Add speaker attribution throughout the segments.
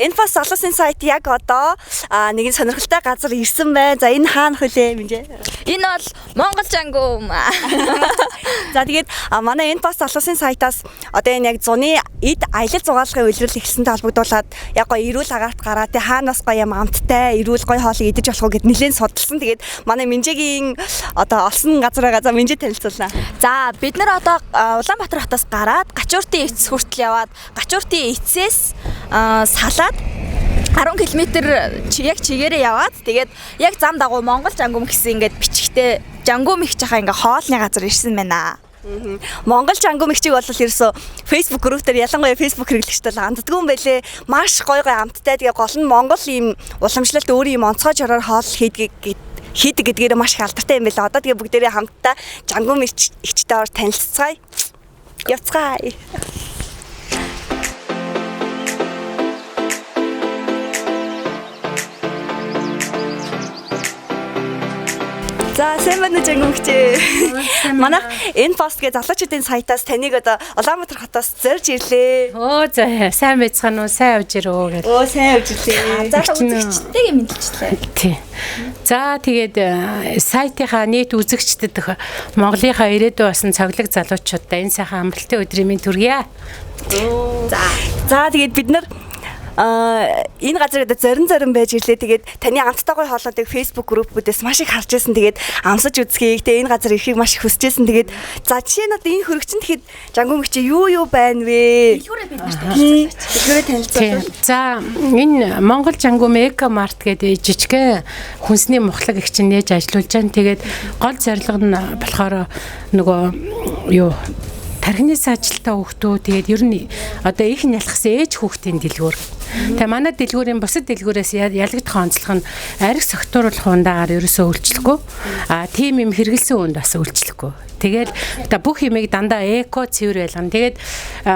Speaker 1: Infos залуусын сайт яг одоо нэгэн сонирхолтой газар ирсэн байна. За, энэ хаана хөлөө Минжээ?
Speaker 2: Энэ бол Монгол Жангум.
Speaker 1: За, тэгээд манай Infos залуусын сайтаас одоо энэ яг зуны эд аялал зугаалгын үйлрэл эхэлсэнтэй холбогдуулаад яг гоё эрүүл агаарт гараа тэг хаанаас гоё юм амттай эрүүл гоё хоолыг идэж болох уу гэд нэлээд судалсан. Тэгээд манай Минжээгийн одоо олсон газар байгаа. За, Минжээ танилцуулаа.
Speaker 2: За, бид нар одоо Улаанбаатар хотоос гараад Гачууртын эц хүртэл яваад Гачууртын эцээс салаад 10 км яг чигээрээ яваад тэгээд яг зам дагуу Монгол Жангум гэсэн ингээд бичгтээ Жангум их жахаа ингээ хоолны газар ирсэн байна.
Speaker 1: Монгол Жангум ихчиг бол ерөөсө Facebook group дээр ялангуяа Facebook хэрэглэгчдэл анддгүй юм байлээ. Маш гоё гоё амттай. Тэгээ гол нь Монгол ийм уламжлалт өөрийн юм онцгой жороор хоол хийдэг гэдгээр маш их алдартай юм байлээ. Одоо тэгээ бүгдээрээ хамтдаа Жангум ихчтэй ор танилццгаая. Явцгаая. За, сайн байна уу, Жангум ихчээ. Манайх энэ пост гэ залуучуудын сайтаас таныг одоо Улаанбаатар хотоос зорж ирлээ.
Speaker 3: Өө, за, сайн байцгаана уу? Сайн явж ирөө гэл.
Speaker 1: Өө, сайн явж ирлээ.
Speaker 2: За, үзэгчтэйгээ мэндэлчлээ.
Speaker 3: Тий. За, тэгээд сайтынхаа нийт үзэгчдэд Монголынхаа ирээдүй болсон цоглог залуучуудаа энэ сайхан амралтын өдрийн мэнд хүргье.
Speaker 2: За.
Speaker 1: За, тэгээд бид нар энэ газар одоо зорин зорин байж ирлээ. Тэгээд таны амттай гоё хоолнуудыг Facebook группүүдээс маш их харж байсан. Тэгээд амсаж үзхийг, тэгээд энэ газар ирэхийг маш их хүсэж байсан. Тэгээд за, жишээ нь одоо энэ хөрөгчин тэгэхэд Жангум ихчээ юу юу байна вэ?
Speaker 2: Дэлгүүрээ бид нарт танилцуулаач.
Speaker 1: Дэлгүүрээ танилцуулаач.
Speaker 3: За, энэ Монгол Жангум Эко Март гэдэг жижигхэн хүнсний мухлаг их чинь нээж ажиллуулж байна. Тэгээд гол зорилго нь болохоор нөгөө юу тархины саажилтаа хүүхдүү, тэгээд ер нь одоо их нялхсан ээж хүүхдийн дэлгүүр. Тэгээ манай дэлгүүрийн бусад дэлгүүрээс ялагдах онцлог нь арх согтууруулах ундаагаар ерөөсөө үйлчлэхгүй. А тийм юм хэрэгэлсэн үнд бас үйлчлэхгүй. Тэгэл одоо бүх юмыг дандаа эко цэвэр байлгана. Тэгээд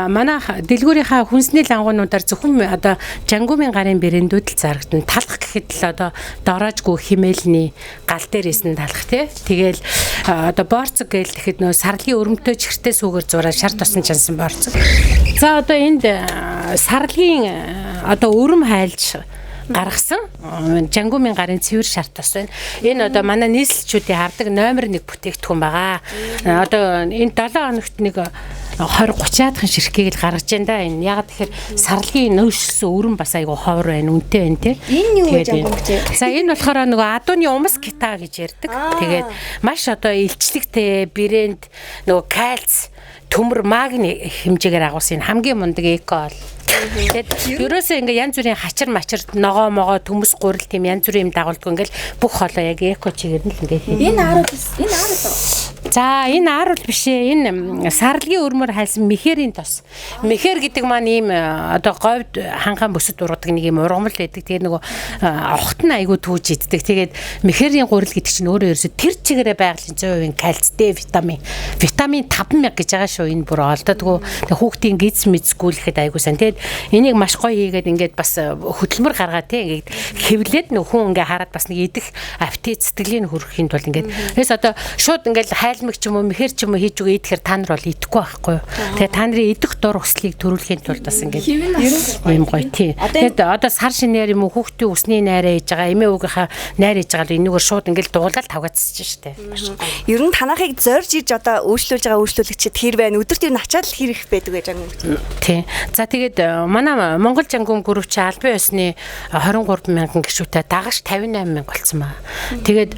Speaker 3: манай дэлгүүрийнхаа хүнсний лангуунуудаар зөвхөн одоо Жангумын гарын брэндүүд л зарагдана. Талх гэхэд л одоо дороожгүй химээлний гал дээр исэн талх тий. Тэгэл одоо борцог гээл тэгэхэд нөө сарлгийн өрөмтөө чихэртэй сүүгээр зураа шар тосон чансан борцог. За, одоо энд сарлгийн одоо өрөм хайлж гаргасан Жангумын гарын цэвэр шар тос байна. Энэ одоо манай нийслэлчүүдийн авдаг номер 1 бүтээгдэхүүн байгаа. Одоо энэ 7 хоногт нэг 20 30-аадхан ширхгийг л гаргаж байна да. Энэ яг тэгэхээр сарлгийн нөөшсөн өрөн бас айгу ховор байна, үнэтэй байна те.
Speaker 1: Энэ юу гэж Жангум гэж?
Speaker 3: За, энэ болохоор нөгөө адууны умас кита гэж ярьдаг. Тэгээд маш одоо илчлэгтэй брэнд, нөгөө кальц, төмөр, магни хэмжээгээр агуулсан энэ хамгийн мундаг эко бол. Тэгээд ерөөсөө ингээ янз бүрийн хачир мачир, ногоо могоо, төмөс, гурил тийм янз бүрийн юм дагуулдгүй, ингээл бүх хоолоо яг эко чигээр нь л ингээ хийдэг.
Speaker 2: Энэ аар энэ аар л.
Speaker 3: За, энэ аар бол биш ээ. Энэ сарлгийн өрмөр хайлсан мехерийн тос. Мехер гэдэг маань ийм одоо говьд хангаан бүсэд ургадаг нэг ийм ургамал байдаг. Тэгээд нөгөө огт нь айгүй түүж иддэг. Тэгээд мехерийн гурил гэдэг чинь өөрөө ерөөсө тэр чигээрээ байгалийн 100% кальц, Д витамин. Витамин 5000 гэж байгаа шүү. Энэ бүр олдодгүй. Тэгээд хүүхдийн гиз мэдсгүүлэхэд айгүй сайн. Тэгээд энийг маш гоё хийгээд ингээд бас хөдөлмөр гаргаа тий ингээд хэвлээд нөх хүн ингээ хараад бас нэг идэх аппетит сэтгэлийн хөрөхийн тулд ингээд тэгээс одоо шууд ингээд хайлмаг ч юм уу мехер ч юм уу хийж үгээ идэхэр та нар бол идэхгүй байхгүй юу. Тэгээ та нарын идэх дур хүслийг төрүүлэхийн тулд бас ингээд юм гоё тий. Тэгээд одоо сар шинээр юм уу хүүхдийн үсний найраа хийж байгаа, эмээ өвгийнхаа найр хийж байгаа л энэгээр шууд ингээд дуулаад тавгаацчих штэ.
Speaker 1: Ер нь танахыг зорж ирж одоо үйлчлүүлж байгаа үйлчлүүлэгчид хэр байна? Өдөрт ер нь ачаал хэр их байдаг гэж Жангум?
Speaker 3: Тий. За, тэгээд манай Монгол Жангум групп чи албан ёсны 23 мянган гишүүтэй дагаж 58 мянга болсон ба. Тэгээд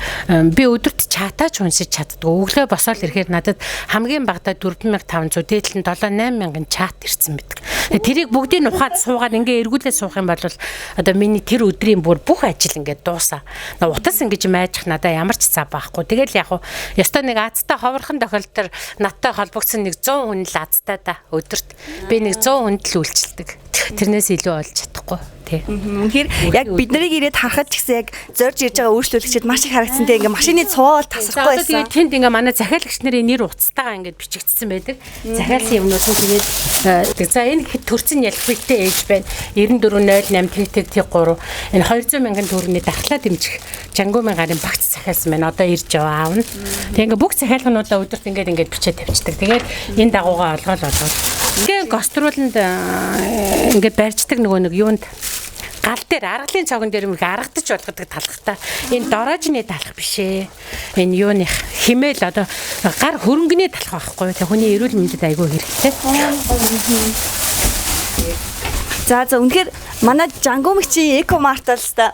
Speaker 3: би өдөрт чатаач уншиж чаддгүй. Өглөө босоод ирэхээр надад хамгийн багадаа 4500, дээдл нь 7 8 мянган чат ирсэн байдаг. Тэрийг бүгдийг нь ухаад суугаад ингээ эргүүлээд суух юм бол одоо миний тэр өдрийн бүр бүх ажил ингээ дуусаа. Утас ингэж майжих надаа ямар ч цав байхгүй. Тэгэл яг уу ёстой нэг азтай ховорхон тохиолдолд надтай холбогдсон нэг 100 хүн л азтай да өдөрт. Би нэг 100 хүнд л үйлчилдэг. Тэрнээс илүү олж чадахгүй. Тий.
Speaker 1: Үнэхээр яг бид нарыг ирээд харахад ч гэсэн яг зорж ирж байгаа үйлчлүүлэгчид маш их харагдсан тий. Ингээ машины цуваа бол тасрахгүй байсан.
Speaker 3: Тэгээд тэнд ингээ манай захиалагч нарын нэр утастайгаа ингээд бичигдсэн байдаг. Захиалсан юмнууд нь тэгээд за энэ төрсөн ялхбэлтэй ээж байна. 9408 тэг тэг 3 энэ 200 мянган төгрөгийн дархлаа дэмжих Жангумын гарын багц захиалсан байна. Одоо ирж яваа аавна. Тэгээ ингээ бүх захиалгануудаа өдөрт ингээд ингээд бичээд тавьчихдаг. Тэгээд энэ дагуугаа олгоол олгоол. Тэгээ гастролонд ингээд барьждаг нөгөө нэг юунд Гал дээр аргалын цогон дээр мөх аргадаж болгодог талхтай. Энэ дороожны талх биш ээ. Энэ юуных химээл одоо гар хөрөнгөний талх байхгүй. Тэг хүний эрүүл мэндэд айгүй хэрэгтэй.
Speaker 1: За за үнэхээр манай Жангуумэгчийн эко март бол та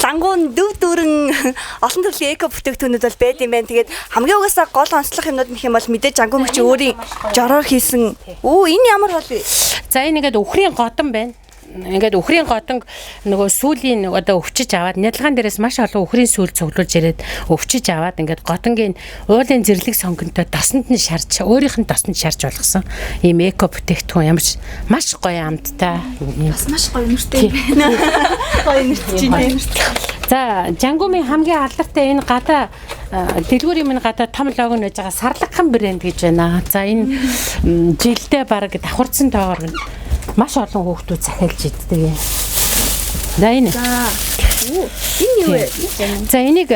Speaker 1: лангуун дөв дүүрэн олон төрлийн эко бүтээгдэхүүнүүд бол байд юм байна. Тэгээд хамгийн угаасаа гол онцлог юмнууд нэх юм бол мэдээж Жангуумэгчийн өөрийн жороор хийсэн. Өө энэ ямар хоол вэ?
Speaker 3: За энэ ингээд үхрийн годон байна. Ингээд үхрийн годонг нөгөө сүүлийн одоо өвчиж аваад нялгаан дээрээс маш олон үхрийн сүүл цуглуулж ирээд өвчиж аваад ингээд годонгийн уулын зэрлэг сонгонтой досонд нь шарж өөрийнх нь досонд шарж болгосон ийм эко бүтээгдэхүүн ямар ч маш гоё амттай.
Speaker 2: Бас маш гоё нэртэй юм байна.
Speaker 1: Гоё нэртэй чинь тийм.
Speaker 3: За Жангуумын хамгийн алдартай энэ гадаа дэлгүүрийн минь гадаа том лого нь байж байгаа сарлагхан брэнд гэж байна. За энэ жилдээ бараг давхарцсан тоогоор маш олон хүүхдүүд захиалж иддэг юм. За энэ.
Speaker 1: Энэ юу вэ?
Speaker 3: За энийг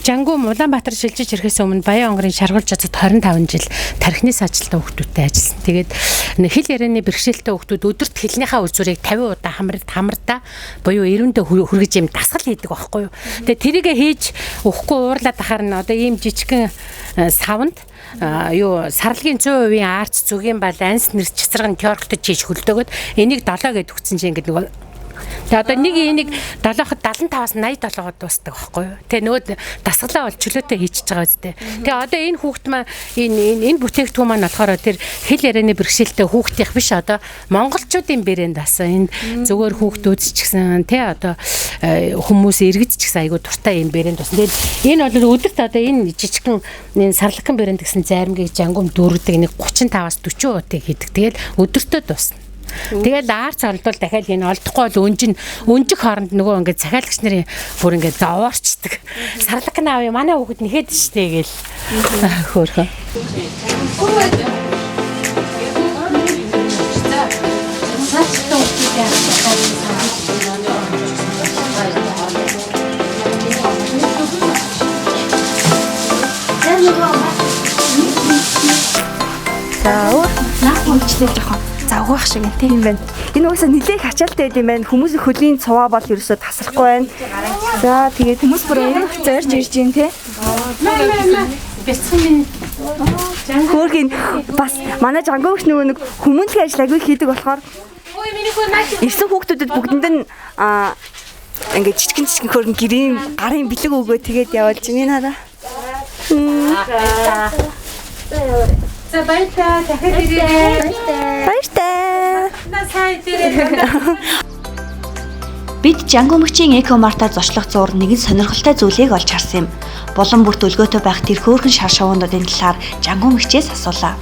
Speaker 3: Жангуум Улаанбаатар шилжиж ирэхээс өмнө Баян онгорын шаргуулж азад 25 жил тархины саажилттай хүүхдүүдтэй ажилласан. Тэгээд хэл ярианы бэрхшээлтэй хүүхдүүд өдөрт хэлнийхээ үзүүрийг 50 удаа хамардаа буюу эрүүндээ хүргэж юм дасгал хийдэг байхгүй юу. Тэгээд тэрийгэ хийж өгөхгүй уурлаад ахаар нь одоо ийм жижигхэн савнд юу сарлагын 100% арц зүгийн бал анс нэр цэцэргэн теорготож хийж хөлдөөгөөд энийг 7 гэд өгсөн чинь ингээд нөгөө Тэгээ одоо нэг энийг 7-оход 75-аас 87-оод дуусдаг байхгүй юу. Тэгээ нөгөө дасгалаа бол чөлөөтэй хийчихэж байгаа үстэй. Тэгээ одоо энэ хүүхд маань энэ энэ бүтээгдэхүүн маань болохоор тэр хэл ярианы бэрхшээлтэй хүүхдийнх биш одоо монголчуудын брэнд асан. Энэ зүгээр хүүхдүүд ч гэсэн тий одоо хүмүүс иргэд ч гэсэн айгүй дуртай юм брэнд болсон. Тэгээд энэ бол өдөрт одоо энэ жижигхэн энэ сарлагхан брэнд гэсэн зайрамгийг Жангуум дүүргэдэг нэг 35-аас 40 утыг хийдэг. Тэгэл өдөртөө дуусна. Тэгэл аарц олдвол дахиад энэ олдохгүй бол өнжих хооронд нөгөө ингээд захиалагч нарын бүр ингээд зовоорчдөг. Сарлаг нь авъя манай хүүхэд нэхэд штэ гээл хөөрхөн.
Speaker 1: За өөр
Speaker 2: Наад хэмжлээ жоохон завгүй ах шиг юм тийм
Speaker 1: юм байна. Энэ угаасаа нэлээх ачаалтай байд юм байна. Хүмүүс хөлийн цуваа бол ерөөсөө тасрахгүй байна. За тэгээд
Speaker 2: хүмүүс бүр аюу зорж ирж байна те.
Speaker 3: Бяцхан минь
Speaker 1: хөөрхийн бас манай Жангуумэгч нөгөө нэг хүмүүнлэгийн ажил айгүй хийдэг болохоор ирсэн хүүхдүүдэд бүгдэнд нь ингээд жижигэн жижигэн хөөрхөн гэрийн гарын бэлэг өгөө тэгээд явуулж байна хараа.
Speaker 3: За баярлалаа. Дахиад ирээрэй.
Speaker 1: Баяртай.
Speaker 3: Сайн ирээрэй.
Speaker 1: Бид Жангуумэгчийн эко мартаар зочлох зуур нэгэн сонирхолтой зүйлийг олж харсан юм. Булан бүрт өлгөөтэй байх тэр хөөрхөн шар шувуунуудын талаар Жангуумэгчээс асуулаа.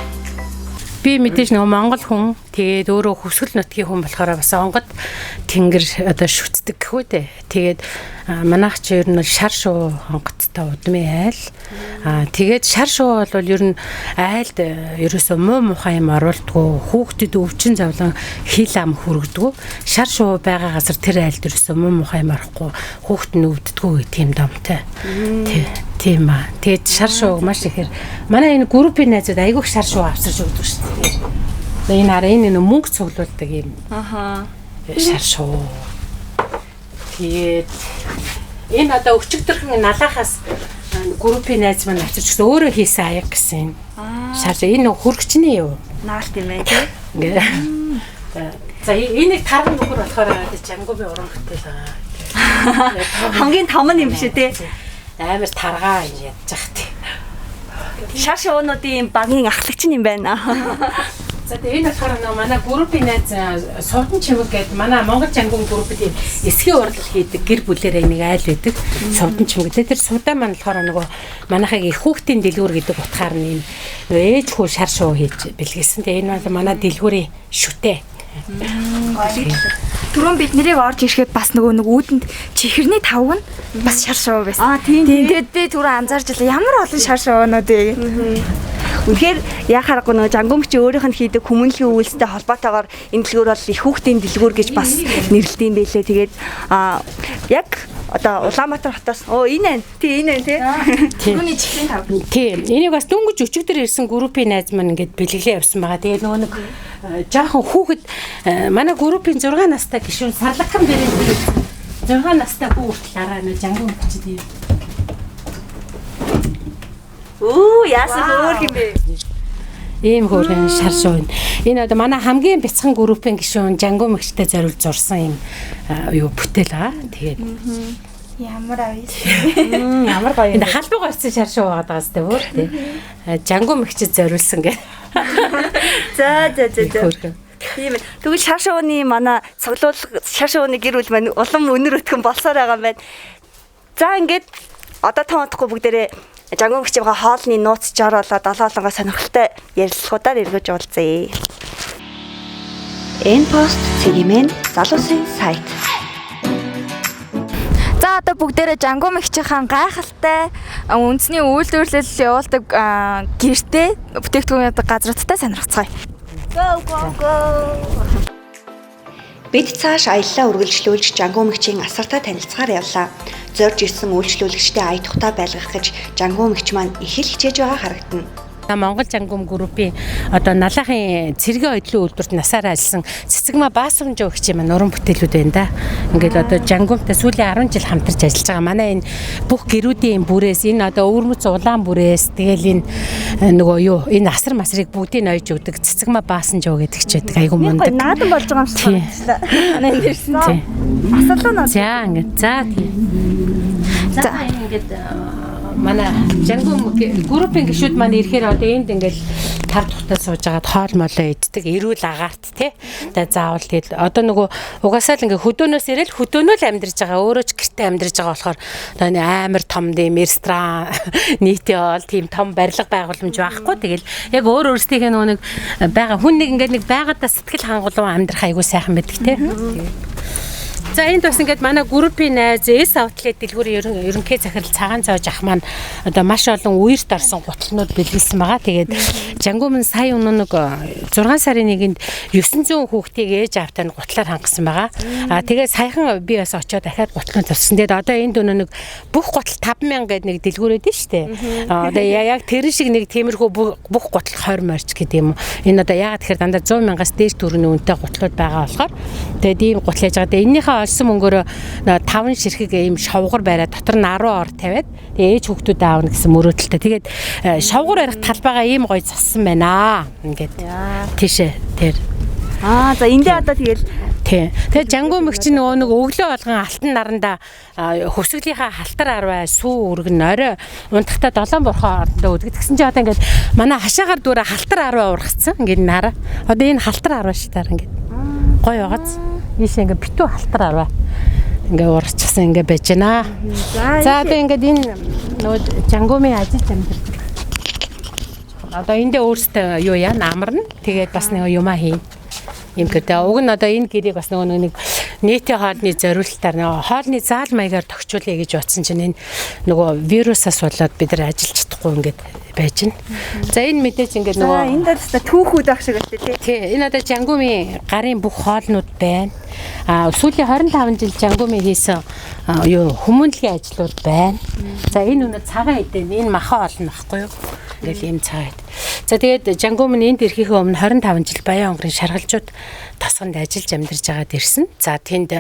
Speaker 3: Би мэдээж нөгөө монгол хүн тэгээд өөрөө хөвсгөл нутгийн хүн болохоор бас онгод тэнгэр одоо шүтдэг гэхүү дээ. Тэгээд манайх чи ер нь бол шар шуу онгодтой удмын айл. Тэгээд шар шуу бол ер нь айлд ерөөсөө муу мухай юм оруулдгүү, хүүхдэд өвчин зовлон хил ам хүргэдгүү. Шар шуу байгаа газар тэр айлд ерөөсөө муу мухай юм орохгүй, хүүхд нь өвддгүү гэх тийм домтой. Тийм аа. Тэгээд шар шууг маш ихээр манай энэ группийн найзууд айгүйх шар шуу авчирч өгдөг шүү дээ. Энэ хараа энэ мөнгө цуглуулдаг юм.
Speaker 2: Аха.
Speaker 3: Шар шуу. Тэгээд энэ одоо өчигдөрхөн налаахаас группийн найз маань авчирч өгсөн өөрөө хийсэн аяг гэсэн. Шар энэ хөргөчний юу?
Speaker 1: Наалт юм байна тий.
Speaker 3: Ингээ. За энийг тарган нөхөр болохоор Жангуумын уран бүтээл аа.
Speaker 1: Хамгийн том нь юм биш үү тий.
Speaker 3: Амар таргаа ядчих тий.
Speaker 1: Шар шуунуудын багийн ахлагч юм байна.
Speaker 3: За тэгээ энэ болохоор нөө манай группийн найз Сувдан чимэг гэдэг манай Монгол Жангуун группийн тийм эсхийн урлал хийдэг гэр бүлээрээ нэг айл байдаг. Сувдан чимэг. Тэгээ тэр сувдаа маань болохоор нөгөө манайхыг их хүүхдийн дэлгүүр гэдэг утгаар нь нөгөө ээж хүү шар шуу хийж бэлгэсэн. Тэгээ энэ бол манай дэлгүүрийн шүтээ.
Speaker 2: Түрүүн бид нэрийг орж ирэхэд бас нөгөө нэг үүдэнд чихэрний тавг нь бас шар шуу байсан.
Speaker 1: Аа тийм.
Speaker 2: Тэгээд би түрүү анзаарч байлаа ямар олон шар шуунууд вэ.
Speaker 1: Үнэхээр яа харахгүй нөгөө Жангуумэгчийн өөрийнх нь хийдэг хүмүүнлэгийн үйлстэй холбоотойгоор энэ дэлгүүр бол их хүүхдийн дэлгүүр гэж бас нэрлэдэг юм байлээ. Тэгээд яг Одоо Улаанбаатар хотоос оо энэ энэ тий энэ тий.
Speaker 2: Түрүүний чихрийн тав.
Speaker 3: Тийм. Энийг бас дөнгөж өчигдөр ирсэн группийн найз маань ингээд бэлгэлээ явсан байгаа. Тэгээ нөгөө нэг жоохон хүүхэд манай группийн 6 настай гишүүн Сарлагхан бэрэн 6 настай хүү хүртэл араа нэ жангуу өгчихэд юм.
Speaker 1: Өө яасан хөөх юм бэ?
Speaker 3: Ийм хөөрхөн шар шуун. Энэ одоо манай хамгийн бяцхан группийн гишүүн Жангуу мэгчтэй зориулж зурсан юм юу бүтээл байгаа. Тэгээд
Speaker 2: ямар авъя.
Speaker 1: Ямар гоё юм.
Speaker 3: Энэ халбаг орсон шар шуу байгаа даа бүр тий. Жангуу мэгчэд зориулсан гэх.
Speaker 1: За за за за. Тийм ээ. Тэгвэл шар шууны манай цоглуул шар шууны гэр бүл маань улам өнөр өтгөн болсоор байгаа юм байна. За ингээд одоо тон удахгүй бүгдээрээ Жангуу мэгчийн хоолны нууц жор болоо долоо олонгоо сонирхолтой ярилцлагуудаар эргэж уулзъя. Энэ пост цэгмэн залуусын сайт.
Speaker 2: За одоо бүгдээрээ Жангуу мэгчийн гайхалтай үндэсний үйлдвэрлэл явуулдаг гэртээ бүтээгдэхүүн яадаг газруудтай сонирхцгаая.
Speaker 1: Go go go. Бид цааш аяллаа үргэлжлүүлж Жангуу мэгчийн асартай танилцахаар явлаа. Зорж ирсэн үйлчлүүлэгчдээ ая тухтай байлгах гэж Жангуу мэгч маань их л хичээж байгаа харагдана.
Speaker 3: Монгол Жангум группийн одоо налахын цэргийн ойдлын үйлдвэрт насаараа ажилласан Цэцэгмаа Баасрамжуу гэх юм нуран бүтээлүүд байна да. Ингээд одоо Жангумтай сүүлийн 10 жил хамтарч ажиллаж байгаа. Манай энэ бүх гэрүүдийн бүрээс энэ одоо өвөрмөц улаан бүрээс тэгэл энэ нөгөө юу энэ асар масрыг бүгдийг ноёж өгдөг Цэцэгмаа Баасанжуу гэдэг ч байдаг. Айгу мундаг.
Speaker 1: Наадан болж байгаа юм шиг санагдлаа. Манай энэ ирсэн. Асарлаа наа.
Speaker 3: За ингээд за тийм. За ингээд манай Жангум группийн гишүүд маань ирэхээр одоо энд ингээл тав тухтай сууж агаад хоол молоо иддэг, эрүүл агаарт тий. Тэгээ заавал тэгэл одоо нөгөө угаасаа л ингээ хөдөөнөөс ирэл хөдөөнөө л амьдарч байгаа, өөрөө ч гэртээ амьдарч байгаа болохоор одоо нэг амар том тийм ресторан нийтийн хоол тийм том барилга байгууламж байхгүй. Тэгэл яг өөр өөрсдийнхээ нөгөө нэг байгаа хүн нэг ингээ нэг байгаадаа сэтгэл хангалуун амьдрах айгуу сайхан байдаг тий. За энд бас ингээд манай группийн найз S Outlet дэлгүүрийн ерөнхий захирал Цагаан зоож ах маань одоо маш олон үерт орсон гутлнууд бэлгэлсэн байгаа. Тэгээд Жангуумн сая өнөө нэг 6 сарын 1-нд 900 хүүхдийг ээж аавтай нь гутлаар хангасан байгаа. А тэгээд саяхан би бас очиод дахиад гутлын тавьсан. Тэгээд одоо энд өнөө нэг бүх гутал 5000 гэдэг нэг дэлгүүр өгдөө шүү дээ. Одоо яг тэр шиг нэг тиймэрхүү бүх гутал 20 морч гэдэг юм уу. Энэ одоо яагаад тэгэхээр дандаа 100 мянгаас дээш төгрөгийн үнэтэй гутлууд байгаа болохоор тэгээд ийм гутал яаж байгаа. Тэгээд энэнийхээ олсон мөнгөөрөө 5 ширхэг ийм шовгор бариад дотор нь 10 ор тавиад тэгээ ээж хүүхдүүдээ аавна гэсэн мөрөөдөлтэй. Тэгээд шовгор барих талбайгаа ийм гоё зассан байна. Ингээд тийшээ тэр.
Speaker 1: Аа за эндээ одоо тэгэл
Speaker 3: тий. Тэгээд Жангуу мэгч нөгөө нэг өглөө болгон алтан наранда хөвсгөлийнхаа халтар арвай сүү өргөн орой унтахтаа долоон борхоо орондоо өдгөд. Тэгсэн чинь одоо ингээд манай хашаагаар дүүрэ халтар арвай ургацсан. Ингээд нараа. Одоо энэ халтар арвай шиг таар ингээд гоё байгааз. Ийшээ ингээ битүү халтар арвай ингээ урагчсан ингээ байж байна. За одоо ингээд энэ нөгөө Жангуумын ажиллаж амьдардаг. Одоо эндээ өөрсдөө юу яа намарна. Тэгээд бас нэг юмаа хийн. Юм гэдэг. Уг нь одоо энэ гэрийг бас нөгөө нэг нийтийн хоолны зориултаар нөгөө хоолны заал маягаар тохиолъё гэж бодсон чинь энэ нөгөө вирусаас болоод бид нар ажиллаж чадахгүй ингээд байж байна. За энэ мэдээж ингээд нөгөө
Speaker 1: энэ дэр өстө түүхүүд байх шиг байна тий.
Speaker 3: Тий, энэ одоо Жангуумын гарын бүх хоолнууд байна. А сүүлийн 25 жил Жангуумын хийсэн юу хүмүүнлэгийн ажлууд байна. За энэ өнөө цагаан эдэн энэ махан хоол нь баггүй юу? Ингээл ийм цагаан эд. За тэгээд Жангуум нь энд ирэхийнхээ өмнө 25 жил Баян онгорын шаргалжууд тосгонд ажиллаж амьдарч байгаад ирсэн. За тэнд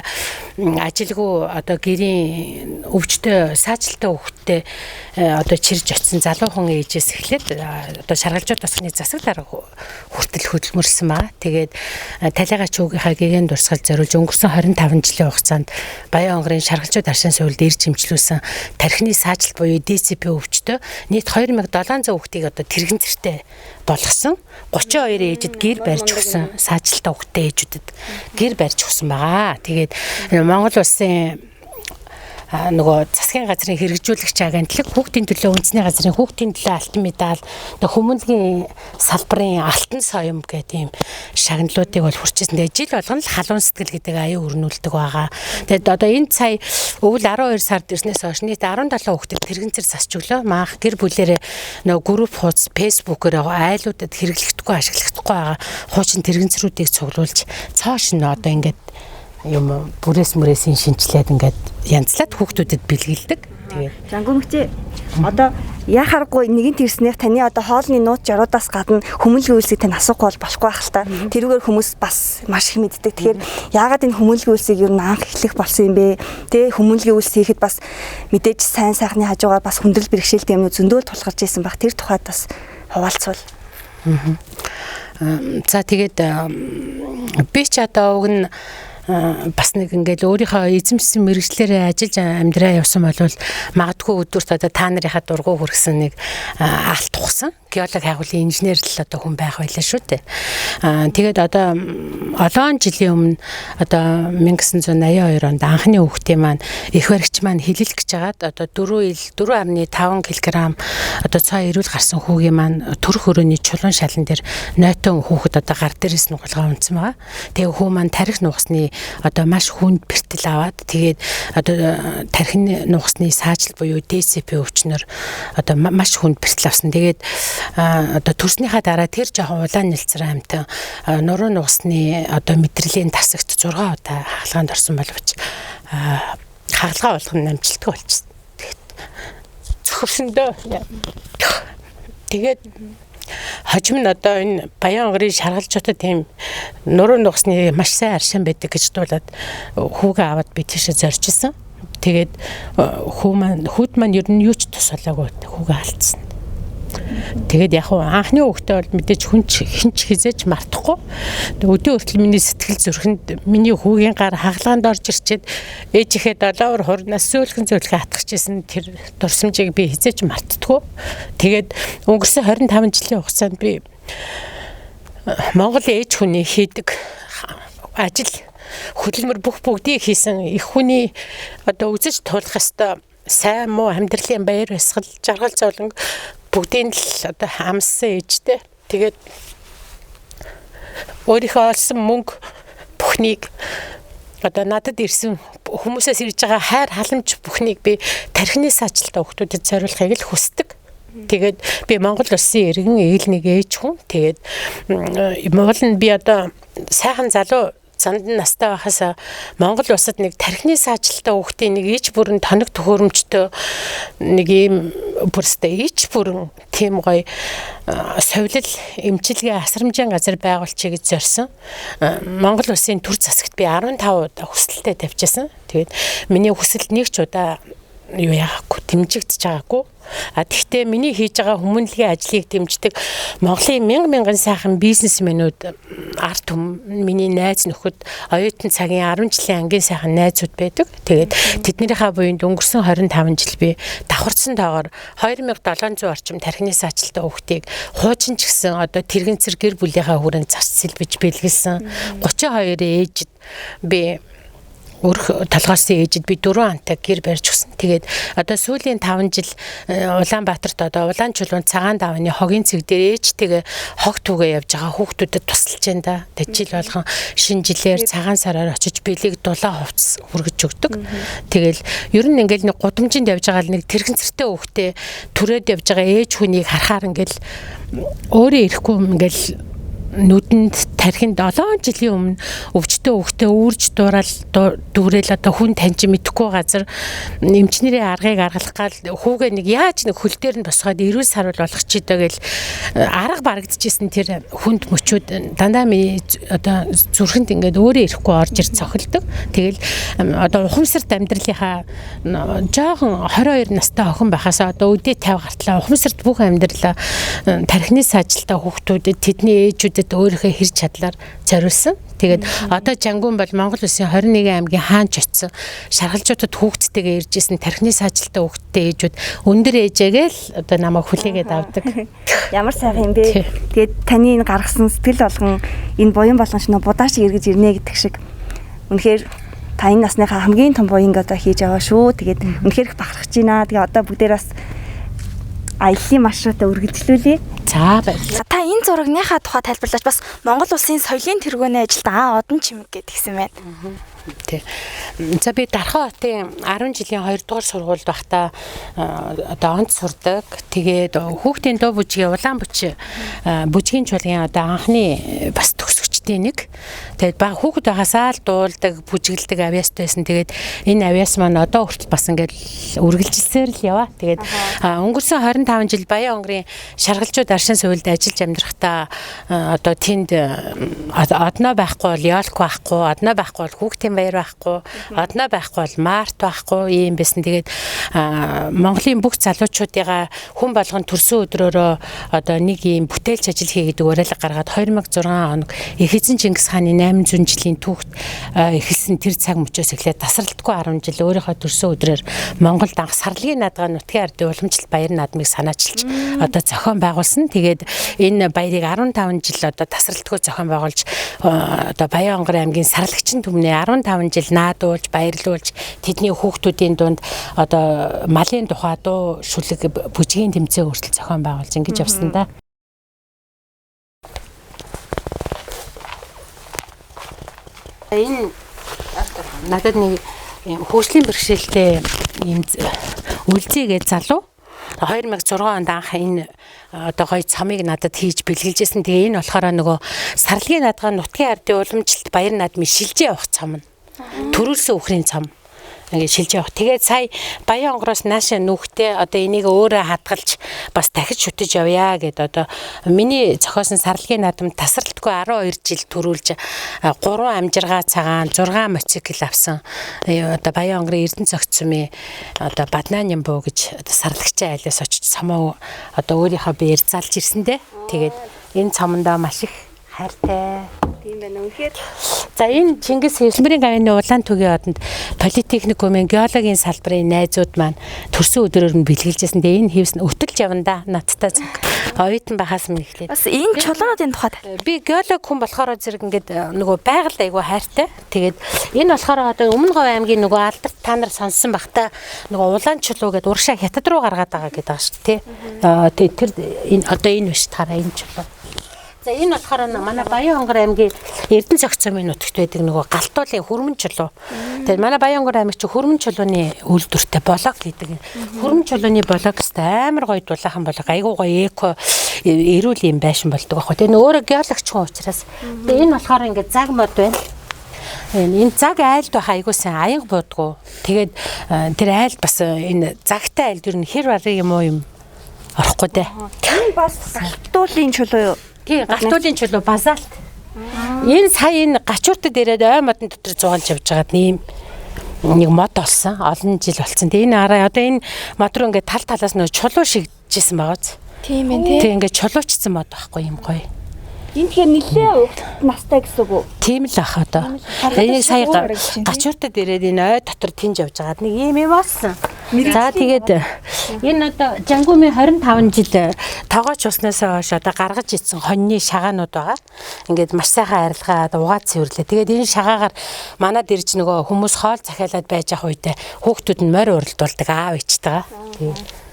Speaker 3: ажилгүй одоо гэрийн өвчтөй саажилттай хүүхдтэй одоо чирж очисон залуухан ээжээс эхлээд одоо шаргалжууд тосгоны засаг дарга хүртэл хөдөлмөрлсөн байгаа. Тэгээд талигаа чүүгийнхаа гэгээн дурсгал зориулж өнгөрсөн 25 жилийн хугацаанд Баян онгорын шаргалжууд аршин сувилд ирж хэмжлүүлсэн тархины саажилт буюу ДЦП өвчтөй нийт 2700 хүүхдийг одоо тэрэгэн зэртэй болгосон. 32 ээжэд гэр барьж өгсөн. Саажилттай хүүхдтэй ээжүүдэд гэр барьж өгсөн байгаа. Тэгээд Монгол улсын нөгөө засгийн газрын хэрэгжүүлэгч агентлаг, хүүхдийн төлөө үндэсний газрын хүүхдийн төлөө алтан медаль, одоо хүмүүнлэгийн салбарын алтан соём гэдэг ийм шагналуудыг бол хүрчээсэн. Тэгээд жил болгоно л халуун сэтгэл гэдэг аюу өрнүүлдэг байгаа. Тэгээд одоо энэ сая өвөл 12 сард ирснээс хойш нийт 17 хүүхдэд тэрэгэн цэр засч өглөө. Маах гэр бүлэрээ нөгөө групп хуудас фэйсбүүкээр айлуудад хэрэглэхдэггүй ашиглахдаггүй байгаа хуучин тэрэгэн цэрүүдийг цуглуулж цоо шинэ одоо ингээд юм бүрээс мүрээсийн шинчлээд ингээд янзлаад хүүхдүүдэд бэлгэлдэг. Тэгээд
Speaker 1: Жангүүмэгч одоо яхааргүй нэгэн тэрснийх таны одоо хоолны нууц жоруудаас гадна хүмүүнлэгийн үйлсийг тань асуухгүй бол болохгүй байх л та. Тэрүүгээр хүмүүс бас маш их мэддэг. Тэгэхээр яагаад энэ хүмүүнлэгийн үйлсийг ер нь анх эхлэх болсон юм бэ? Тэ хүмүүнлэгийн үйлс хийхэд бас мэдээж сайн сайхны хажуугаар бас хүндрэл бэрхшээлтэй юмнууд зөндөө тулгарч ирсэн баг. Тэр тухайд бас хуваалцвал.
Speaker 3: За тэгээд би ч одоо уг нь бас нэг ингээл өөрийнхөө эзэмшсэн мэргэжлээрээ ажиллаж амьдраа явсан бол магадгүй өдөрт одоо та нарынхаа дургу хүргэсэн нэг алт ухсан геолог хайгуулын инженер л одоо хүн байх байлаа шүү дээ. Тэгээд одоо олон жилийн өмнө одоо 1982 онд анхны хүүхдийн маань эх баригч маань хилэлх гэж хагаад одоо 4 ил 4.5 кг одоо цоо эрүүл гарсан хүүгийн маань төрөх өрөөний чулуун шалан дээр нойтон хүүхэд одоо гар дээрээс нь гулгаа унтсан байгаа. Тэгээ хүү маань тарих нугасны одоо маш хүнд бэртэл аваад тэгээд одоо тархины нугасны саажил буюу ДЦП өвчнөр одоо маш хүнд бэртэл авсан. Тэгээд одоо төрснийхаа дараа тэр жоохон улаан нэлцэр амтан нуруу нугасны одоо мэдрэлийн тасагт 6 удаа хагалгаанд орсон боловч хагалгаа болгох нь амжилтгүй болчихсон. Тэгээд цөхөрсөндөө. Тэгээд хожим нь одоо энэ Баян-Онгорын шаргалжуудад тийм нуруу нугасны маш сайн аршин байдаг гэж дуулаад хүүгээ аваад би тийшээ зорж исэн. Тэгээд хүү маань хүүд маань ер нь юу ч тус болоогүй хүүгээ алдсан. Тэгээд яг хуу анхны хүүхдээ бол мэдээж хүн ч хэн ч хизээч мартахгүй. Өдөө хүртэл миний сэтгэл зүрхэнд миний хүүгийн гар хагалгаанд орж ирчээд ээжийнхээ долоовор хурнаас сөөлхөн зөөлхөн атгахжсэн тэр дурсамжийг би хизээч мартдаггүй. Тэгээд өнгөрсөн 25 жилийн хугацаанд би Монгол ээж хүний хийдэг ажил хөдөлмөр бүх бүгдийг хийсэн их хүний одоо үзэж туулах ёстой сайн муу амьдралын баяр баясгал жаргал зовлон бүгдийг л одоо хамссан ээжтэй. Тэгээд өөрийнхөө олсон мөнгө бүхнийг одоо надад ирсэн хүмүүсээс ирж байгаа хайр халамж бүхнийг би тархины саачлалтаа хүүхдүүдэд зориулахыг л хүсдэг. Тэгээд би Монгол улсын иргэн ээл нэг ээж хүн. Тэгээд Монгол нь би одоо сайхан залуу зандан настай байхаас Монгол улсад нэг тархины саачлалтаа хүүхдийн нэг ич бүрэн тоног төхөөрөмжтэй нэг ийм бүрстэй ич бүрэн тийм гоё совилол эмчилгээ асрамжийн газар байгуулчихъя гэж зорьсон. Монгол улсын төр засагт би 15 удаа хүсэлтээ тавьчихсан. Тэгээд миний хүсэлт нэг ч удаа юу яагагүй дэмжигдэж байгаагүй. А тэгвэл миний хийж байгаа хүмүүнлэгийн ажлыг дэмждэг Монголын мянга мянган сайхан бизнесмэнүүд ард түмэн миний найз нөхөд оюутан цагийн 10 жилийн ангийн сайхан найзууд байдаг. Тэгээд тэднийхээ буйнд өнгөрсөн 25 жил би давхарцсан тоогоор 2700 орчим тархины саачлалтай хүүхдийг хуучин ч гэсэн одоо тэрэгцэр гэр бүлийнхаа хүрээнд зарц сэлбэж бэлгэлсэн. 32 ээжид би өрх толгоосын ээжид би 4 антай гэр барьж өгсөн. Тэгээд одоо сүүлийн 5 жил Улаанбаатарт одоо Улаан чулуун цагаан давны хогийн цэг дээр ээжтэйгээ хог түүгээ явж байгаа хүүхдүүдэд тусалж байна да. Тэгээд жил болгон шинэ жилээр цагаан сараар очиж бэлэг дулаан хувцас хүргэж өгдөг. Тэгэл ер нь ингээл нэг гудамжинд явж байгаа л нэг тэрхэнцэртэй хүүхдээ түрээд явж байгаа ээж хүнийг харахаар ингээл өөрөө ирэхгүй ингээл нүдэнд тархинд 7 жилийн өмнө өвчтөө өвхтөө үүрж дуурал дүүрэл одоо хүн таньж мэдэхгүй газар эмчнэрийн аргыг аргалах гал хүүгээ нэг яаж нэг хөл дээр нь босгоод эрүүл саруул болгочих дөө гэл арга барагдчихсэн тэр хүнд мөчүүд дандаа миний одоо зүрхэнд ингээд өөрөө ирэхгүй орж ир цохилдог. Тэгэл одоо ухамсарт амьдралынхаа жоохон 22 настай охин байхаас одоо өдөө 50 гартлаа ухамсарт бүх амьдралаа тархины саажилтаа хүүхдүүдэд тэдний ээжүүдэд өөрийнхөө хэр чадлаар зориулсан. Тэгээд одоо Жангуун бол Монгол улсын 21 аймгийн хаанч очсон. Шаргалжуудад хүүхдтэйгээ ирж исэн тархины саажилттай хүүхдтэй ээжүүд өндөр ээжээгээ л одоо намайг хүлээгээд авдаг.
Speaker 1: Ямар сайхан юм бэ? Тэгээд таны энэ гаргасан сэтгэл болгон энэ буян болгон ч нөө будаа шиг эргэж ирнэ гэдэг шиг. Үнэхээр та энэ насныхаа хамгийн том буянг одоо хийж аваа шүү. Тэгээд үнэхээр их бахархаж байна. Тэгээ одоо бүгдээр бас аяллаа маршрутаа үргэлжлүүлье.
Speaker 3: За баярлалаа.
Speaker 2: Та энэ зурагныхаа тухай тайлбарлаач бас Монгол улсын соёлын тэргүүний ажилд Одон чимэг гэдгийгсэн байна.
Speaker 3: Тий. За би Дархан хотын 10 жилийн 2 дугаар сургуульд байхдаа одоо онц сурдаг. Тэгээд хүүхдийн дуу бүжгийн улаан бүч бүжгийн чуулгын одоо анхны бас төгсөгчтэй дуулагчдын нэг. Тэгээд бага хүүхэд байхасаа л дуулдаг, бүжиглдэг авьяастай байсан. Тэгээд энэ авьяас маань одоо хүртэл бас ингээд үргэлжилсээр л яваа. Тэгээд өнгөрсөн 25 жил Баян-Онгорын шаргалжууд аршин сувилд ажиллаж амьдрахдаа одоо тэнд одноо байхгүй бол ёлк байхгүй, одноо байхгүй бол хүүхдийн баяр байхгүй, одноо байхгүй бол март байхгүй ийм байсан. Тэгээд Монголын бүх залуучуудыгаа хүн болгон төрсөн өдрөөрөө одоо нэг ийм бүтээлч ажил хий гэдэг уриалга гаргаад 2006 оног их эзэн Чингис хааны 800 жилийн түүхт эхэлсэн тэр цаг мөчөөс эхлээд тасралтгүй 10 жил өөрийнхөө төрсөн өдрөөр Монголд анх сарлгийн наадгаа нутгийн ардын уламжлалт баяр наадмыг санаачилж одоо зохион байгуулсан. Тэгээд энэ баярыг 15 жил одоо тасралтгүй зохион байгуулж одоо Баян-Онгор аймгийн сарлагчин түмнээ 15 жил наадуулж баярлуулж тэдний хүүхдүүдийн дунд одоо малын тухай дуу шүлэг бүжгийн тэмцээн хүртэл зохион байгуулж ингэж явсан да. Энэ надад нэг хөгжлийн бэрхшээлтэй ийм үлзийгээ залуу 2006 онд анх энэ одоо гоё цомыг надад хийж бэлгэлжсэн. Тэгээ энэ болохоор нөгөө сарлгийн наадгаа нутгийн ардын уламжлалт баяр наадмын шилжээ явах цом нь. Төрүүлсэн үхрийн цом ингээд шилж явах. Тэгээд сая Баян-Онгороос наашаа нүхтэй одоо энийг өөрөө хадгалж бас дахиж шүтэж явъя гэд одоо миний зохиосон сарлгийн наадам тасралтгүй 12 жил төрүүлж 3 амжиргаа цагаан 6 мотоцикл авсан. Одоо Баян-Онгорын Эрдэнэ цогцсомын одоо Баднаан буу гэж одоо сарлагчийн айлаас очиж цомоо одоо өөрийнхөө биеэр залж ирсэн дээ. Тэгээд энэ цомондоо маш их хайртай.
Speaker 1: Тийм байна. Үнэхээр.
Speaker 3: За энэ Чингис Хэлмэрийн гавьяаны улаан төгийн одонд политехникумын геологийн салбарын найзууд маань төрсөн өдрөөр нь бэлгэлжсэн. Тэгээ энэ хэвс нь өтөлж явна да надтай зүг. Оюутан байхаас өмнө эхлээд.
Speaker 2: Бас энэ чулуунуудын тухай.
Speaker 3: Би геолог хүн болохоор зэрэг ингээд нөгөө байгаль айгуу хайртай. Тэгээд энэ болохоор одоо Өмнө Говь аймгийн нөгөө алдарт та нар сонссон бах та нөгөө улаан чулуу гэдээ урагшаа хятад руу гаргаад байгаа гэдэг байгаа шүү дээ. Тий. Тэр энэ одоо энэ биш тараа энэ чулуу. За энэ болохоор манай Баян-Хонгор аймгийн Эрдэнэ цогцомын нутагт байдаг нөгөө галтуулын хөрмөн чулуу. Тэгээд манай Баян-Хонгор аймаг чи хөрмөн чулууны үйлдвэртэй болог гэдэг. Хөрмөн чулууны болог гэстэй амар гоё дулаахан болог. Айгуу гоё эко эрүүл юм байшин болдог аахгүй. Тэгээд өөрөө геологч хүн учраас. Тэгээд энэ болохоор ингээд цаг мод байна. Энэ цаг айлд байх айгуу сайн аянга буудгуу. Тэгээд тэр айлд бас энэ загтай айлд ер нь хэр барыг юм уу юм орохгүй дээ.
Speaker 1: Энэ бас галтуулын чулуу юу?
Speaker 3: Тий, галтуулын чулуу базалт. Энэ сая энэ гачууртад ирээд ой модон дотор зугаалж явж байгаад ийм нэг мод олсон. Олон жил болсон. Тэгээ энэ араа одоо энэ мод руу ингээд тал талаас нөө чулуу шигжсэн байгаа биз.
Speaker 2: Тийм ээ тий.
Speaker 3: Тий, ингээд чулуучсан мод байхгүй юм гоё.
Speaker 1: Энэ тэгэхээр нэлээ урт настай гэсэн үг үү?
Speaker 3: Тийм л ах одоо. Энийг сая гачууртад ирээд энэ ой дотор тэнж явж байгаад нэг ийм юм болсон. За тэгээд энэ одоо Жангумын 25 жил тогооч уснаасаа хойш одоо гаргаж ицсэн хоньны шагаанууд байгаа. Ингээд маш сайхан арилгаад угаад цэвэрлээ. Тэгээд энэ шагаагаар манад ирж нөгөө хүмүүс хоол захиалаад байж ах үедээ хүүхдүүд нь морь уралдуулдаг аав ээжтэйгээ. Тэгээд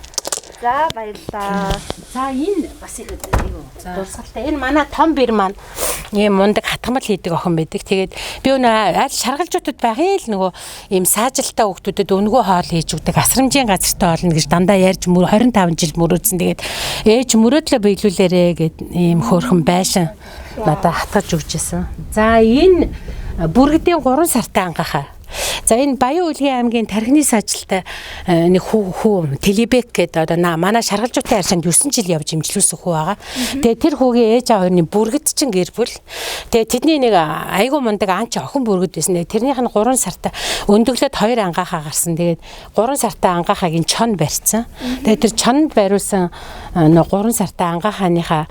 Speaker 1: За баярлалаа.
Speaker 3: За энэ бас их юу дурсгалтай. Энэ манай том бэр маань ийм мундаг хатгамал хийдэг охин байдаг. Тэгээд би өнөө аль шаргалжуудад байхын л нөгөө ийм саажилтаа хүүхдүүдэд өнгөө хоол хийж өгдөг асрамжийн газартай олно гэж дандаа ярьж 25 жил мөрөөдсөн. Тэгээд ээж мөрөөдлөө биелүүлээрэ гэд ийм хөөрхөн байшин надад хатгаж өгч исэн. За энэ бүргэдийн 3 сартай ангаахаа. За энэ Баян-Үлгийн аймгийн тархины саажилтай нэг хүү Телебек гэдэг одоо манай шаргалжуудын аршинд 9 жил явж имжлүүлсэн хүү байгаа. Тэгээ тэр хүүгийн ээж аав хоёрын бүргэд чин гэр бүл. Тэгээ тэдний нэг айгуу мундаг анч охин бүргэд байсан. Тэгээ тэрнийх нь 3 сартай өндөглөөд 2 ангаахаа гарсан. Тэгээд 3 сартай ангаахаагийн чон барьсан. Тэгээ тэр чонд бариулсан 3 сартай ангаахааныхаа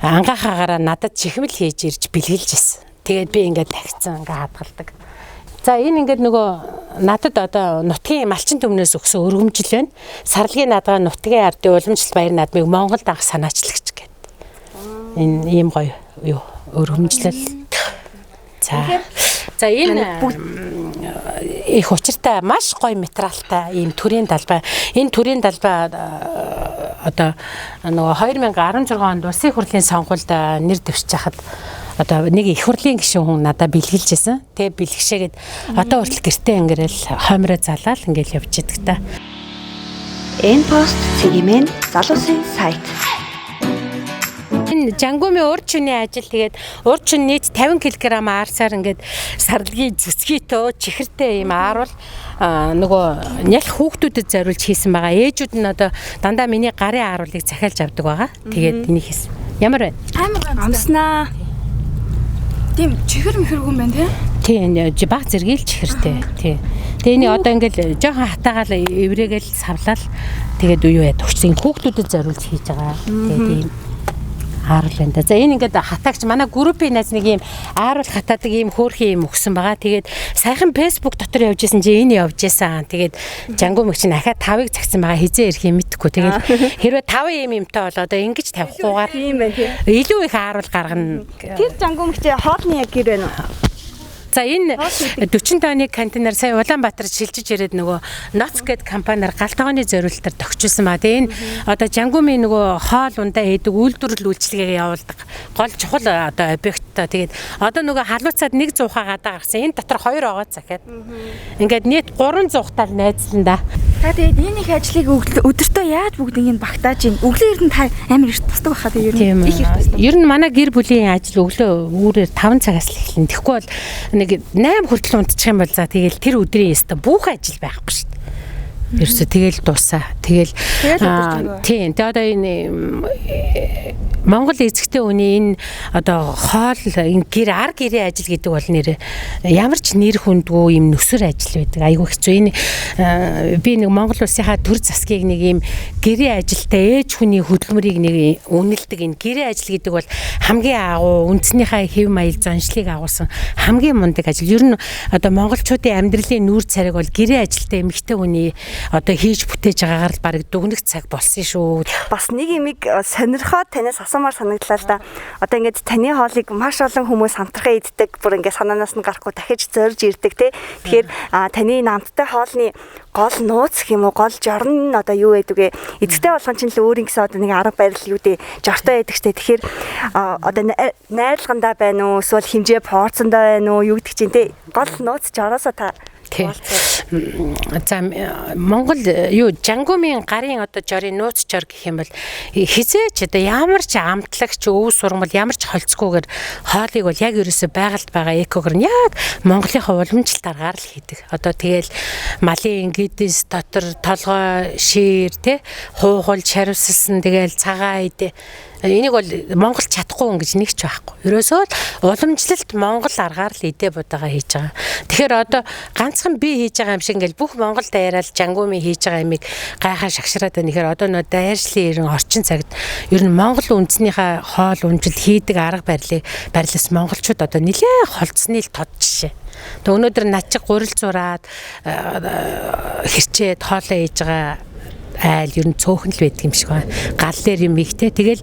Speaker 3: ангаахаагаараа надад чихмэл хийж ирж бэлгэлж ирсэн. Тэгээд би ингээд тагцсан ингээд хадгалдаг. За энэ ингээд нөгөө надад одоо нутгийн малчин түмнээс өгсөн өргөмжл байна. Сарлгийн наадгаа нутгийн ардын уламжлалт баяр наадмыг Монголд анх санаачлагч гэдэг. Энэ ийм гоё юу өргөмжлөл. За энэ их учиртай маш гоё материалтай ийм төрийн далбай. Энэ төрийн далбай одоо нөгөө 2016 онд улсын хурлын сонгуульд нэр дэвшиж хахад одоо нэг их хурлын гишүүн хүн надад бэлгэлж исэн. Тэгээ бэлгшээгээд одоо хүртэл гэртээ ингэрэл хоймроо залаал ингээл явж идэг та.
Speaker 1: Энэ пост цэгмэн залуусын сайт.
Speaker 3: Энэ Энэ Жангуумын урд шөнийн ажил, тэгээд урд шөнө нийт 50 кг аарсаар ингээд сарлагийн цэцгийтэй чихэртэй ийм ааруул нөгөө нялх хүүхдүүдэд зориулж хийсэн байгаа. Ээжүүд нь одоо дандаа миний гарын ааруулыг захиалж авдаг байгаа. Тэгээд энийг хийсэн. Ямар байна?
Speaker 4: Амар гоё.
Speaker 1: Амснаа.
Speaker 4: Тийм чихэр мэхэргүй юм байна тий.
Speaker 3: Тийм, баг зэргийн л чихэртэй. Тийм. Тэгээ энийг одоо ингээл жоохон хатаагаал эврэгээл савлал тэгээд юу яа төгчсөн хүүхдүүдэд зориулж хийж байгаа. Тэгээд ийм ааруул байна да. За, энэ ингээд хатаагч манай группийн найз нэг ийм ааруул хатаадаг ийм хөөрхөн юм өгсөн байгаа. Тэгээд саяхан Facebook дотор явж исэн чи энэ явж исэн. Тэгээд Жангуу мэг чинь ахаа 5-ыг загсан байгаа. Хизээ ирэх юм мэдэхгүй. Тэгээд хэрвээ 5 ийм юмтай бол одоо ингэж тавихгүйгээр
Speaker 1: Тийм байна тий.
Speaker 3: илүү их ааруул гаргана.
Speaker 1: Тэр Жангуу мэгч хоолны яг гэр байна уу?
Speaker 3: За, энэ 40 тонны контейнер сая Улаанбаатар шилжиж ирээд нөгөө Ноц гэд компаниар гал тогооны зориултаар тогтчулсан ба. Тэгээ энэ одоо Жангуумын нөгөө хоол ундаа хийдэг үйлдвэрлэл үйлчилгээг явуулдаг гол чухал одоо объекттой. Тэгээд одоо нөгөө халууцаад нэг зуухаа гадаа гаргасан. Энэ дотор хоёр огоо захиад. Ингээд нийт 3 зуухтал найзлан да.
Speaker 4: Та тэгээд энэ их ажлыг өдөртөө яаж бүгднийг нь багтааж ийн? Өглөө ер нь та амар эрт босдог байхаа ер нь их эрт босдог.
Speaker 3: Ер нь манай гэр бүлийн ажил өглөө үүрээр 5 цагаас л эхэлнэ. Тэгэхгүй бол нэг 8 хүртэл унтчих юм бол за тэгэл тэр өдрийн өстө бүх ажил байхгүй шүү дээ. Ерөөсө тэгэл дуусаа. Тэгэл тийм. Тэгээ одоо энэ Монгол эзэгтэй хүний энэ одоо хоол энэ гэр ар гэрээ ажил гэдэг бол нэр ямар ч нэр хүндгүй юм нүсэр ажил байдаг. Айгүй хэцүү. Энэ би нэг Монгол улсынхаа төр засгийг нэг юм гэрээ ажилтай ээж хүний хөдөлмөрийг нэг үнэлдэг. Энэ гэрээ ажил гэдэг бол хамгийн агуу үндснийхээ хэв маяг заншлыг агуулсан хамгийн мундаг ажил. Ер нь одоо монголчуудын амьдралын нүүр царайг бол гэрээ ажилтай эмэгтэй хүний одоо хийж бүтээж байгаагаар л бараг дүгнэх цаг болсон шүү.
Speaker 1: Бас нэг юмыг сонирхоод танаас асуумаар санагдлаа л да. Одоо ингээд таны хоолыг маш олон хүмүүс амтрахаа иддэг, бүр ингээд санаанаас нь гарахгүй дахиж зорж ирдэг те. Тэгэхээр таны энэ амттай хоолны гол нууц гэх юм уу, гол жорн нь одоо юу байдаг вэ? Эзэгтэй болгон чинь л өөрийн гэсэн одоо нэг арга барил юу дээ жортой байдаг штэ. Тэгэхээр одоо найрлагандаа байна уу, эсвэл хэмжээ порцондоо байна уу, юу гэдэг чинь те. Гол нууц жороосоо та.
Speaker 3: За, Монгол юу Жангуумын гарын одоо жорын нууц жор гэх юм бол хизээч одоо ямар ч амтлагч өв сурмал ямар ч холцгүйгээр хоолыг бол яг ерөөсө байгальд байгаа экогор нь яг Монголынхаа уламжлалт аргаар л хийдэг. Одоо тэгэл малын гэдэс дотор толгой шийр те хуухал шаривсалсан тэгэл цагаан идэ. Энийг бол Монгол чадахгүй хүн гэж нэг ч байхгүй. Ерөөсөө л уламжлалт Монгол аргаар л идэ будаага хийж байгаа. Тэгэхээр одоо ганцхан би хийж байгаа юм шиг ингээл бүх Монгол даяараа л Жангуумын хийж байгаа юмыг гайхаа шагшраад байна. Тэгэхээр одоо нөө дайршлын ерэн орчин цагт ер нь Монгол үндснийхээ хоол унжил хийдэг арга барилыг барилаас монголчууд одоо нэлээ холцсны л тод жишээ. Тэг өнөөдөр над чиг гурил зураад хэрчээд хоолоо хийж байгаа айл ер нь цөөхөн л байдаг юм шиг байна. Гал дээр юм их те. Тэгэл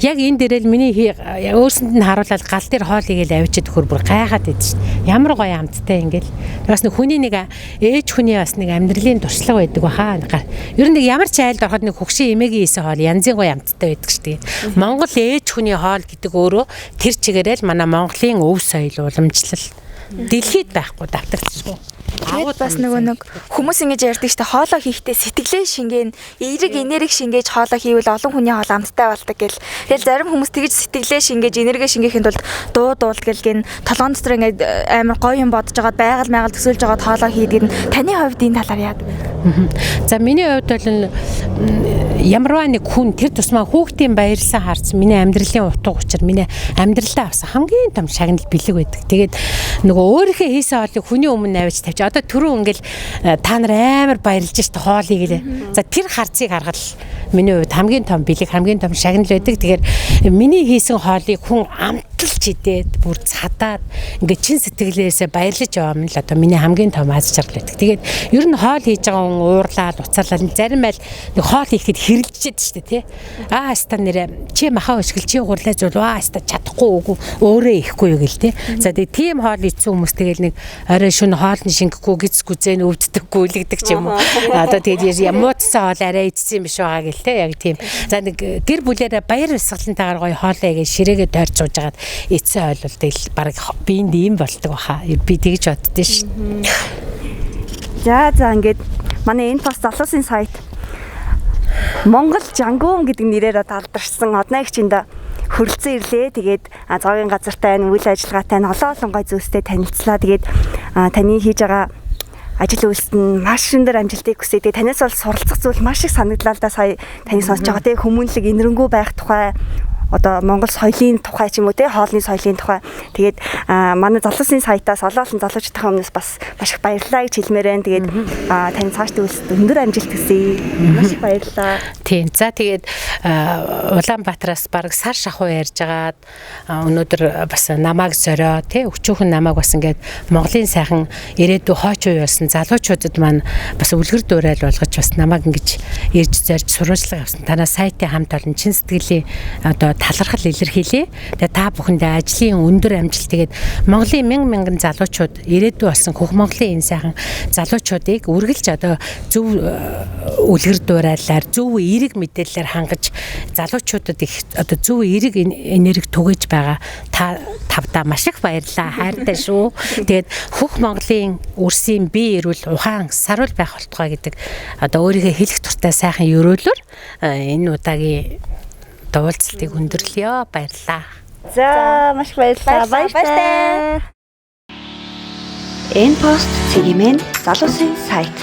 Speaker 3: яг энэ дээрэл миний өөрсөнд нь харуулаад гал дээр хоол игээл авчиад өгөхөр бүр гайхаад байдаг шин. Ямар гоё амттай ингээл. Бас нэг хүний нэг ээж хүний бас нэг амьдралын туршлага байдаг баха. Ер нь нэг ямар ч айлд ороход нэг хөгшин эмээгийн хийсэн хоол янзын гоё амттай байдаг шүү дээ. Монгол ээж хүний хоол гэдэг өөрөө тэр чигээрэл манай Монголын өв соёл уламжлал дэлхийд байхгүй давтагдчихгүй.
Speaker 4: Тэгээд бас нөгөө нэг хүмүүс ингэж ярьдаг штэ, хоолоо хийхдээ сэтгэлээ шингээн, эерэг энерги шингээж хоолоо хийвэл олон хүний хоол амттай болдог гэл. Тэгэл зарим хүмүүс тэгж сэтгэлээ шингээж, энерги шингээхин тулд дуу дуулдаг гэл, толгоон дотор ингээд амар гоё юм бодож байгаад байгаль майгал төсөөлж байгаад хоолоо хийдэг нь таны хувьд энэ талаар яадаг вэ?
Speaker 3: За, миний хувьд бол ямарваа нэг хүн тэр тусмаа хүүхдийн баярлсан харц миний амьдралын утга учир, миний амьдралдаа авсан хамгийн том шагнал бэлэг байдаг. Тэгээд нөгөө өөрийнхөө хийсэн хоолыг хүний өмнө авчиж тавьж одоо түрүү ингээл та нар амар баярлж шít хоолыг гэлээ. За, тэр харцыг харгал миний хувьд хамгийн том бэлэг, хамгийн том шагнал байдаг. Тэгэхээр миний хийсэн хоолыг хүн амталж идээд бүр цадаад ингээд чин сэтгэлээсээ баярлаж яваа юм л одоо миний хамгийн том аз жаргал байдаг. Тэгээд ер нь хоол хийж байгаа хүн уурлаад уцаарлаад зарим айл нэг хоол хийхэд хэрэлжээд штэ тий. Аа аста нэрэ чи маха өшгөл чи гурлаа зул аа аста чадахгүй үгүй өөрөө ихгүй юу гэл тий. За, тэгээд тийм хоол идсэн хүмүүс тэгэл нэг орой шөнө хоол нь шингэхгүй гиз гүзэн өвддөггүй үлэгдэг ч юм уу. Одоо тэгээд мууцсан хоол арай идсэн юм биш байгаа гэл тий. Яг тийм. За, нэг гэр бүлээрээ баяр баясгалантайгаар гоё хоолоо игээ ширээгээ тойрч сууж хагаад эцсийн хоол бол тэгэл баг биэнд ийм болдог баха. Би тэгж боддөө ш.
Speaker 1: За за, ингээд манай энэ пост залуусын сайт Монгол Жангуун гэдэг нэрээр алдаршсан Однаа эгчиндээ хүрэлцэн ирлээ. Тэгээд зоогийн газартай энэ үйл ажиллагаатай нь олон олон гой зүйлстэй танилцлаа. Тэгээд таны хийж байгаа ажил үйлсэд нь маш өндөр амжилтыг хүсье. Тэгээд танаас бол суралцах зүйл маш их санагдлаа л да, сая таны сонсож байгаа тийм хүмүүнлэг энэрэнгүй байх тухай, одоо Монгол соёлын тухай ч юм уу те, хоолны соёлын тухай. Тэгээд манай залуусын сайтаас олон олон залуучдын өмнөөс бас маш их баярлалаа гэж хэлмээр байна. Тэгээд таны цаашдын үйлсэд өндөр амжилт хүсье. Маш их баярлалаа.
Speaker 3: Тийм. За, тэгээд Улаанбаатараас бараг сар шахуу ярьж агаад өнөөдөр бас намайг зорио тий өчүүхэн намайг бас ингээд Монголын сайхан ирээдүй хойч үе болсон залуучуудад маань бас үлгэр дуурайл болгож бас намайг ингэж ирж зорж сурвалжлага авсан. Танаа сайтын хамт олон чин сэтгэлийн одоо талархал илэрхийлье. Тэгээ та бүхэндээ ажлын өндөр амжилт, тэгээд Монголын мянган мянган залуучууд, ирээдүй болсон хөх Монголын энэ сайхан залуучуудыг үргэлж одоо зөв үлгэр дуурайлаар, зөв эерэг мэдээллээр хангаж, залуучуудад их одоо зөв эерэг энерги түгээж байгаа та тавдаа маш их баярлалаа. Хайртай шүү. Тэгээд хөх Монголын үрсийн бие эрүүл, ухаан саруул байх болтугай гэдэг одоо өөрийгөө хэлэх дуртай сайхан ерөөлөөр энэ удаагийн уулзалтыг өндөрлөё. Баярлалаа.
Speaker 1: За, маш их баярлалаа. Баяртай. Энэ пост цэгийн залуусын сайт.